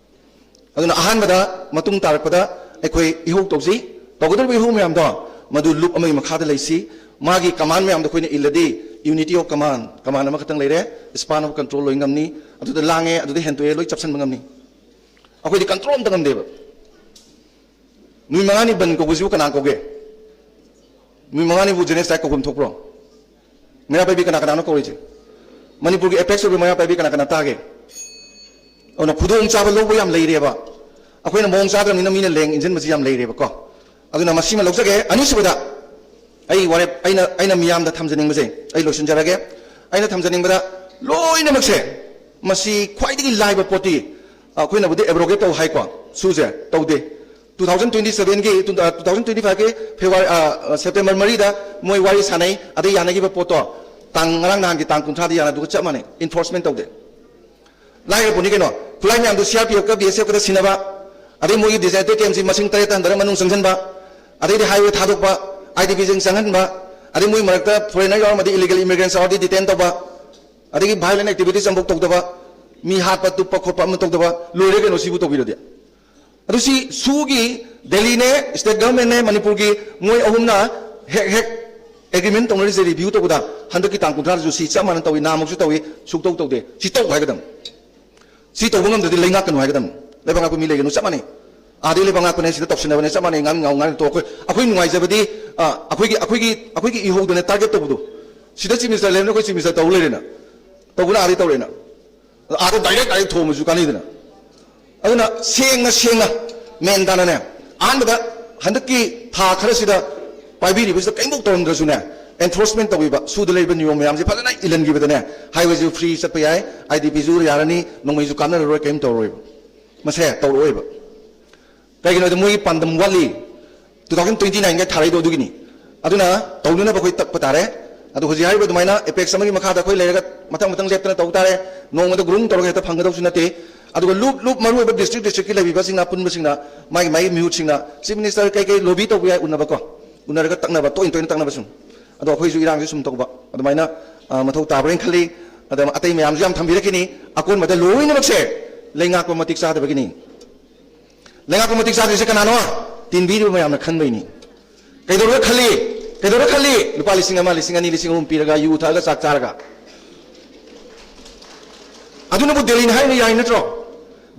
ꯑꯗꯨꯅ ꯑꯍꯥꯟꯕꯗ, ꯃꯇꯨꯡ ꯇꯥꯔꯛꯄꯗ ꯑꯩꯈꯣꯏ ꯏꯍꯧ ꯇꯧꯁꯤ꯫ ꯇꯧꯒꯗꯧꯔꯤꯕ ꯏꯍꯧ ꯃꯌꯥꯝꯗꯣ, ꯃꯗꯨ ꯂꯨꯞ ꯑꯃꯒꯤ ꯃꯈꯥꯗ ꯂꯩꯁꯤ꯫ ꯃꯥꯒꯤ ꯀꯃꯥꯟ ꯃꯌꯥꯝꯗꯣ ꯑꯩꯈꯣꯏꯅ ꯏꯜꯂꯗꯤ, unity of command, ꯀꯃꯥꯟ ꯑꯃꯈꯛꯇꯪ ꯂꯩꯔꯦ, span of control ꯂꯣꯏ ꯉꯝꯅꯤ꯫ ꯑꯗꯨꯗ ꯂꯥꯡꯉꯦ, ꯑꯗꯨꯗ ꯍꯦꯟꯇꯣꯛꯑꯦ, ꯂꯣꯏ ꯆꯞꯁꯤꯟꯕ ꯉꯝꯅꯤ꯫ ꯑꯩꯈꯣꯏꯗꯤ ꯀꯟꯇ꯭ꯔꯣꯜ ꯑꯝꯇ ꯉꯝꯗꯦꯕ꯫ ꯅꯨꯃꯤꯠ ꯃꯉꯥꯅꯤ ꯕꯟ ꯀꯧꯕꯁꯤꯕꯨ ꯀꯅꯥ ꯀꯧꯒꯦ? ꯅꯨꯃꯤꯠ ꯃꯉꯥꯅꯤꯕꯨ ꯖꯦꯅꯦꯁꯥꯏꯠ ꯀꯧꯐꯝ ꯊꯣꯛꯄ꯭ꯔꯣ? ꯃꯩꯔꯥ ꯄꯥꯏꯕꯤ ꯀꯅꯥ ꯀꯅꯥꯅꯣ ꯀꯧꯔꯤꯁꯦ? ꯃꯅꯤꯄꯨꯔꯒꯤ ꯑꯦꯄꯦꯛꯁ ꯑꯣꯏꯕ ꯃꯩꯔꯥ ꯄꯥꯏꯕꯤ ꯀꯅꯥ ꯀꯅꯥ ꯇꯥꯒꯦ? ꯑꯗꯨꯅ ꯈꯨꯗꯣꯡꯆꯥꯕ ꯂꯧꯕ ꯌꯥꯝ ꯂꯩꯔꯦꯕ꯫ ꯑꯩꯈꯣꯏꯅ ꯃꯑꯣꯡ ꯆꯥꯗ꯭ꯔꯕꯅꯤꯅ ꯃꯤꯅ ꯂꯦꯡ ꯏꯟꯁꯤꯟꯕꯁꯤ ꯌꯥꯝ ꯂꯩꯔꯦꯕꯀꯣ꯫ ꯑꯗꯨꯅ ꯃꯁꯤꯃ ꯂꯧꯖꯒꯦ꯫ ꯑꯅꯤꯁꯨꯕꯗ ꯑꯩ ꯋꯥꯔꯦꯞ, ꯑꯩꯅ, ꯑꯩꯅ ꯃꯤꯌꯥꯝꯗ ꯊꯝꯖꯅꯤꯡꯕꯁꯦ, ꯑꯩ ꯂꯣꯏꯁꯤꯟꯖꯔꯒꯦ꯫ ꯑꯩꯅ ꯊꯝꯖꯅꯤꯡꯕꯗ, ꯂꯣꯏꯅꯃꯛꯁꯦ, ꯃꯁꯤ ꯈ꯭ꯋꯥꯏꯗꯒꯤ ꯂꯥꯏꯕ ꯄꯣꯠꯇꯤ, ꯑꯩꯈꯣꯏꯅꯕꯨꯗꯤ ꯑꯦꯕ꯭ꯔꯣꯒꯦꯠ ꯇꯧ ꯍꯥꯏꯀꯣ, ꯁꯨꯁꯦ ꯇꯧꯗꯦ꯫ Two thousand twenty sevenꯒꯤ, two thousand twenty fiveꯀꯤ February, ꯑ, ꯑ, September ꯃꯔꯤꯗ ꯃꯣꯏ ꯋꯥꯔꯤ ꯁꯥꯟꯅꯩ, ꯑꯗꯩ ꯌꯥꯅꯈꯤꯕ ꯄꯣꯠꯇꯣ ꯇꯥꯡ, ꯉꯔꯥꯡ ꯅꯍꯥꯟꯒꯤ ꯇꯥꯡ ꯀꯨꯟꯊ꯭ꯔꯥꯗ ꯌꯥꯅꯗꯨꯒ ꯆꯞ ꯃꯥꯟꯅꯩ, ꯏꯟꯐꯣꯔꯁꯃꯦꯟ ꯇꯧꯗꯦ꯫ ꯂꯥꯏꯔꯕ ꯄꯣꯠꯅꯤ ꯀꯩꯅꯣ, ꯈꯨꯠꯂꯥꯏ ꯃꯌꯥꯝꯗꯨ CRPFꯀ BSFꯀꯗ ꯁꯤꯟꯅꯕ, ꯑꯗꯩ ꯃꯣꯏꯒꯤ ꯗꯤꯖꯥꯏꯟꯇꯦꯠ ꯀꯦꯝꯁꯤ ꯃꯁꯤꯡ ꯇꯔꯦꯠꯇ ꯍꯟꯊꯔ ꯃꯅꯨꯡ ꯆꯪꯁꯤꯟꯕ, ꯑꯗꯩꯗꯤ ꯍꯥꯏꯋꯦ ꯊꯥꯗꯣꯛꯄ, IDPꯁꯤꯡ ꯆꯪꯍꯟꯕ, ꯑꯗꯩ ꯃꯣꯏ ꯃꯔꯛꯇ ꯐꯣꯔꯦꯟꯅꯔ ꯌꯥꯎꯔꯝꯃꯗꯤ ꯏꯂꯤꯒꯦꯜ ꯏꯃꯤꯒ꯭ꯔꯦꯟꯁ ꯌꯥꯎꯔꯗꯤ ꯗꯤꯇꯦꯟ ꯇꯧꯕ, ꯑꯗꯒꯤ ꯚꯥꯏꯑꯣꯂꯦꯟ ꯑꯦꯛꯇꯤꯚꯤꯇꯤꯁ ꯑꯃꯐꯥꯎ ꯇꯧꯗꯕ, ꯃꯤ ꯍꯥꯠꯄ ꯇꯨꯞꯄ ꯈꯣꯠꯄ ꯑꯃ ꯇꯧꯗꯕ, ꯂꯣꯏꯔꯦ ꯀꯩꯅꯣ ꯁꯤꯕꯨ ꯇꯧꯕꯤꯔꯗꯤ꯫ ꯑꯗꯨ ꯁꯤ ꯁꯨꯒꯤ, ꯗꯦꯜꯂꯤꯅꯦ, ꯁ꯭ꯇꯦꯠ ꯒꯚꯔꯟꯃꯦꯟꯅꯦ, ꯃꯅꯤꯄꯨꯔꯒꯤ, ꯃꯣꯏ ꯑꯍꯨꯝꯅ ꯍꯦꯛ ꯍꯦꯛ ꯑꯦꯒ꯭ꯔꯤꯃꯦꯟ ꯇꯧꯅꯔꯤꯁꯦ ꯔꯤꯚ꯭ꯌꯨ ꯇꯧꯕꯗ ꯍꯟꯗꯛꯀꯤ ꯇꯥꯡ ꯀꯨꯟꯊ꯭ꯔꯥꯗꯁꯨ ꯁꯤ ꯆꯞ ꯃꯥꯟꯅ ꯇꯧꯏ, ꯅꯍꯥꯟꯃꯨꯛꯁꯨ ꯇꯧꯏ, ꯁꯨꯛꯇꯧ ꯇꯧꯗꯦ꯫ ꯁꯤ ꯇꯧ ꯍꯥꯏꯒꯗꯕꯅꯤ꯫ ꯁꯤ ꯇꯧꯕ ꯉꯝꯗ꯭ꯔꯗꯤ ꯂꯩꯉꯥꯛꯀꯅꯨ ꯍꯥꯏꯒꯗꯕꯅꯤ꯫ ꯂꯩꯕꯥꯛ ꯉꯥꯛꯄ ꯃꯤ ꯂꯩꯒꯅꯨ, ꯆꯞ ꯃꯥꯟꯅꯩ꯫ ꯑꯥꯗꯩ ꯂꯩꯕꯥꯛ ꯉꯥꯛꯄꯅꯦ, ꯁꯤꯗ ꯇꯧꯁꯤꯟꯅꯕꯅꯦ, ꯆꯞ ꯃꯥꯟꯅꯩ꯫ ꯉꯥꯡ ꯉꯥꯎ ꯉꯥꯡ ꯇꯣꯛ꯫ ꯑꯩꯈꯣꯏ, ꯑꯩꯈꯣꯏ ꯅꯨꯡꯉꯥꯏꯖꯕꯗꯤ, ꯑ, ꯑꯩꯈꯣꯏꯒꯤ, ꯑꯩꯈꯣꯏꯒꯤ, ꯑꯩꯈꯣꯏꯒꯤ ꯏꯍꯧꯗꯅꯦ ꯇꯥꯔꯒꯦꯠ ꯇꯧꯕꯗꯣ꯫ ꯁꯤꯗ ꯆꯤꯐ ꯃꯤꯅꯤꯁꯇꯔ ꯂꯩꯔꯝꯅ ꯑꯩꯈꯣꯏ ꯆꯤꯐ ꯃꯤꯅꯤꯁꯇꯔ ꯇꯧ ꯂꯩꯔꯦꯅ꯫ ꯇꯧꯕꯅ ꯑꯥꯗꯩ ꯇꯧꯔꯦꯅ꯫ ꯑꯥꯗ ꯗꯥꯏꯔꯦꯛ ꯗꯥꯏꯔꯦꯛ ꯊꯣꯝꯕꯁꯨ ꯀꯥꯟꯅꯩꯗꯅ꯫ ꯑꯗꯨꯅ ꯁꯦꯡꯅ ꯁꯦꯡꯅ ꯃꯦꯟ ꯇꯥꯅꯅꯦ, ꯑꯍꯥꯟꯕꯗ ꯍꯟꯗꯛꯀꯤ ꯊꯥ ꯈꯔꯁꯤꯗ ꯄꯥꯏꯕꯤꯔꯤꯕꯁꯤꯗ ꯀꯔꯤꯝꯐꯥꯎ ꯇꯧꯔꯝꯗ꯭ꯔꯁꯨꯅꯦ, ꯑꯦꯟꯐꯣꯔꯁꯃꯦꯟ ꯇꯧꯕꯤꯕ, ꯁꯨꯗ ꯂꯩꯔꯤꯕ ꯅꯤꯌꯣꯝ ꯃꯌꯥꯝꯁꯦ ꯐꯖꯅ ꯏꯜꯍꯟꯈꯤꯕꯗꯅꯦ, ꯍꯥꯏꯋꯦꯁꯨ ꯐ꯭ꯔꯤ ꯆꯠꯄ ꯌꯥꯏ, ꯑꯥꯏ ꯗꯤ ꯄꯤꯁꯨ ꯌꯥꯔꯅꯤ, ꯅꯣꯡꯃꯩꯁꯨ ꯀꯥꯞꯅꯔꯔꯣꯏ, ꯀꯔꯤꯝ ꯇꯧꯔꯔꯣꯏꯕ꯫ ꯃꯁꯦ ꯇꯧꯔꯛꯑꯣꯏꯕ꯫ ꯀꯩꯒꯤꯅꯣꯗꯤ ꯃꯣꯏꯒꯤ ꯄꯥꯟꯗꯝ ꯋꯥꯠꯂꯤ꯫ ꯇꯨ ꯊꯥꯎꯖꯟ ꯇ꯭ꯋꯦꯟꯇꯤ ꯅꯥꯏꯟꯒ ꯊꯥꯔꯛꯏꯗꯣ ꯑꯗꯨꯒꯤꯅꯤ꯫ ꯑꯗꯨꯅ ꯇꯧꯅꯅꯕ ꯑꯩꯈꯣꯏ ꯇꯛꯄ ꯇꯥꯔꯦ꯫ ꯑꯗꯨ ꯍꯧꯖꯤꯛ ꯍꯥꯏꯔꯤꯕ ꯑꯗꯨꯃꯥꯏꯅ ꯑꯦꯄꯦꯛꯁ ꯑꯃꯒꯤ ꯃꯈꯥꯗ ꯑꯩꯈꯣꯏ ꯂꯩꯔꯒ ꯃꯊꯪ ꯃꯊꯪ ꯂꯦꯞꯇꯅ ꯇꯧ ꯇꯥꯔꯦ꯫ ꯅꯣꯡꯃꯗ ꯒ꯭ꯔꯨꯝ ꯇꯧꯔꯒ ꯍꯦꯛꯇ ꯐꯪꯒꯗꯧꯁꯨ ꯅꯠꯇꯦ꯫ ꯑꯗꯨꯒ ꯂꯨꯞ ꯂꯨꯞ ꯃꯔꯨꯑꯣꯏꯕ ꯗꯤꯁꯇ꯭ꯔꯤꯛ ꯗꯤꯁꯇ꯭ꯔꯤꯛꯀꯤ ꯂꯩꯕꯤꯕꯁꯤꯡꯅ ꯑꯄꯨꯟꯕꯁꯤꯡꯅ ꯃꯥꯒꯤ ꯃꯥꯒꯤ ꯃꯤꯍꯨꯠꯁꯤꯡꯅ ꯆꯤꯐ ꯃꯤꯅꯤꯁꯇꯔ ꯀꯩꯀꯩ ꯂꯣꯕꯤ ꯇꯧꯕ ꯌꯥꯏ ꯎꯅꯕꯀꯣ, ꯎꯅꯔꯒ ꯇꯛꯅꯕ, ꯇꯣꯏꯅ ꯇꯣꯏꯅ ꯇꯛꯅꯕ ꯁꯨꯝ꯫ ꯑꯗꯣ ꯑꯩꯈꯣꯏꯁꯨ ꯏꯔꯥꯡꯁꯦ ꯁꯨꯝ ꯇꯧꯕ ꯑꯗꯨꯃꯥꯏꯅ, ꯑ, ꯃꯊꯧ ꯇꯥꯕ꯭ꯔꯥꯅ ꯈꯜꯂꯤ꯫ ꯑꯗ ꯑꯇꯩ ꯃꯌꯥꯝꯁꯨ ꯌꯥꯝ ꯊꯝꯕꯤꯔꯛꯈꯤꯅꯤ꯫ ꯑꯀꯣꯟꯕꯗ ꯂꯣꯏꯅꯃꯛꯁꯦ ꯂꯩꯉꯥꯛꯄ ꯃꯇꯤꯛ ꯆꯥꯗꯕꯒꯤꯅꯤ꯫ ꯂꯩꯉꯥꯛꯄ ꯃꯇꯤꯛ ꯆꯥꯗ꯭ꯔꯤꯁꯦ ꯀꯅꯥꯅꯣ? ꯇꯤꯟꯕꯤꯔꯤꯕ ꯃꯌꯥꯝꯅ ꯈꯟꯕꯩꯅꯤ꯫ ꯀꯩꯗꯧꯔꯒ ꯈꯜꯂꯤ? ꯀꯩꯗꯧꯔꯒ ꯈꯜꯂꯤ? ꯂꯨꯄꯥ ꯂꯤꯁꯤꯡ ꯑꯃ, ꯂꯤꯁꯤꯡ ꯑꯅꯤ, ꯂꯤꯁꯤꯡ ꯑꯍꯨꯝ ꯄꯤꯔꯒ ꯌꯨ ꯊꯛꯑꯒ ꯆꯥꯛ ꯆꯥꯔꯒ꯫ ꯑꯗꯨꯅꯕꯨ ꯗꯦꯜꯂꯤꯅ ꯍꯥꯏꯅ ꯌꯥꯏ ꯅꯠꯇ꯭ꯔꯣ?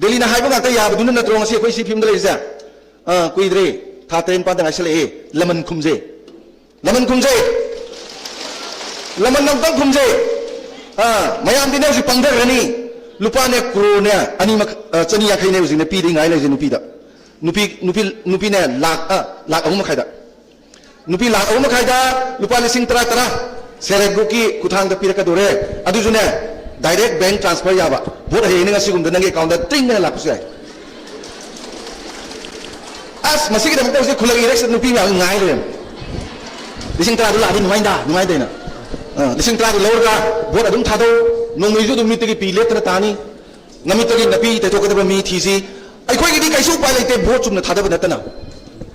ꯗꯦꯜꯂꯤꯅ ꯍꯥꯏꯕ ꯉꯥꯛꯇ ꯌꯥꯕꯗꯨꯅ ꯅꯠꯇ꯭ꯔꯣ ꯉꯁꯤ ꯑꯩꯈꯣꯏ ꯁꯤ ꯐꯤꯕꯝꯗ ꯂꯩꯔꯤꯁꯦ? ꯑꯥ, ꯀꯨꯏꯗ꯭ꯔꯦ, ꯊꯥ ꯇꯔꯦꯠ ꯅꯤꯄꯥꯟꯗ ꯉꯥꯏꯁꯜꯂꯛꯑꯦ꯫ ꯂꯃꯟ ꯈꯨꯝꯖꯦ, ꯂꯃꯟ ꯈꯨꯝꯖꯦ, ꯂꯃꯟ ꯑꯃꯨꯛꯇꯪ ꯈꯨꯝꯖꯦ꯫ ꯑꯥ, ꯃꯌꯥꯝꯗꯤꯅꯦ ꯍꯧꯖꯤꯛ ꯄꯪꯊꯈ꯭ꯔꯅꯤ꯫ ꯂꯨꯄꯥꯅꯦ ꯀ꯭ꯔꯣꯔꯅꯦ ꯑꯅꯤ ꯃꯈ-, ꯑ, ꯆꯅꯤ ꯌꯥꯡꯈꯩꯅꯦ ꯍꯧꯖꯤꯛꯅꯦ ꯄꯤꯗ ꯉꯥꯏ ꯂꯩꯔꯤꯁꯦ ꯅꯨꯄꯤꯗ꯫ ꯅꯨꯄꯤ, ꯅꯨꯄꯤ, ꯅꯨꯄꯤꯅꯦ ꯂꯥꯛ, ꯑ, ꯂꯥꯛ ꯑꯍꯨꯝ ꯃꯈꯥꯏꯗ꯫ ꯅꯨꯄꯤ ꯂꯥꯛ ꯑꯍꯨꯝ ꯃꯈꯥꯏꯗ ꯂꯨꯄꯥ ꯂꯤꯁꯤꯡ ꯇꯔꯥ ꯇꯔꯥ ꯁꯦꯜꯐ ꯍꯦꯜꯞ ꯒ꯭ꯔꯨꯞꯀꯤ ꯈꯨꯠꯊꯥꯡꯗ ꯄꯤꯔꯛꯀꯗꯣꯔꯦ꯫ ꯑꯗꯨꯁꯨꯅꯦ ꯗꯥꯏꯔꯦꯛ ꯕꯦꯡꯛ ꯇ꯭ꯔꯥꯟꯁꯐꯔ ꯌꯥꯕ꯫ ꯚꯣꯠ ꯍꯌꯦꯡꯅ ꯉꯁꯤꯒꯨꯝꯗ ꯅꯪꯒꯤ ꯑꯦꯀꯥꯎꯟꯗ ꯇ꯭ꯔꯤꯡ ꯍꯥꯏꯅ ꯂꯥꯛꯄꯁꯨ ꯌꯥꯏ꯫ ꯑꯁ, ꯃꯁꯤꯒꯤꯗꯃꯛꯇ ꯍꯧꯖꯤꯛ ꯈꯨꯜꯂꯛ ꯏꯔꯦꯛꯁꯤꯗ ꯅꯨꯄꯤ ꯃꯌꯥꯝ ꯉꯥꯏ ꯂꯩꯔꯝꯃꯦ꯫ ꯂꯤꯁꯤꯡ ꯇꯔꯥꯗꯨ ꯂꯥꯛꯑꯗꯤ ꯅꯨꯡꯉꯥꯏꯗ, ꯅꯨꯡꯉꯥꯏꯗꯣꯏꯅ꯫ ꯑ, ꯂꯤꯁꯤꯡ ꯇꯔꯥꯗꯨ ꯂꯧꯔꯒ ꯚꯣꯠ ꯑꯗꯨꯝ ꯊꯥꯗꯧ꯫ ꯅꯣꯡꯃꯩꯁꯨ ꯑꯗꯨꯝ ꯃꯤꯠꯇꯒꯤ ꯄꯤ ꯂꯦꯞꯇꯅ ꯇꯥꯅꯤ꯫ ꯅꯃꯤꯠꯇꯒꯤ ꯅꯥꯄꯤ ꯇꯩꯊꯣꯛꯀꯗꯕ ꯃꯤ ꯊꯤꯁꯤ꯫ ꯑꯩꯈꯣꯏꯒꯤꯗꯤ ꯀꯩꯁꯨ ꯎꯄꯥꯏ ꯂꯩꯇꯦ, ꯚꯣꯠ ꯆꯨꯝꯅ ꯊꯥꯗꯕ ꯅꯠꯇꯅ꯫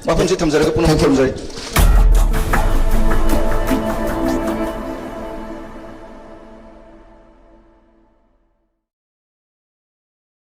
ꯋꯥꯐꯝꯁꯤ ꯊꯝꯖꯔꯒ ꯄꯨꯝꯅꯃꯛ ꯊꯝꯖꯔꯤ꯫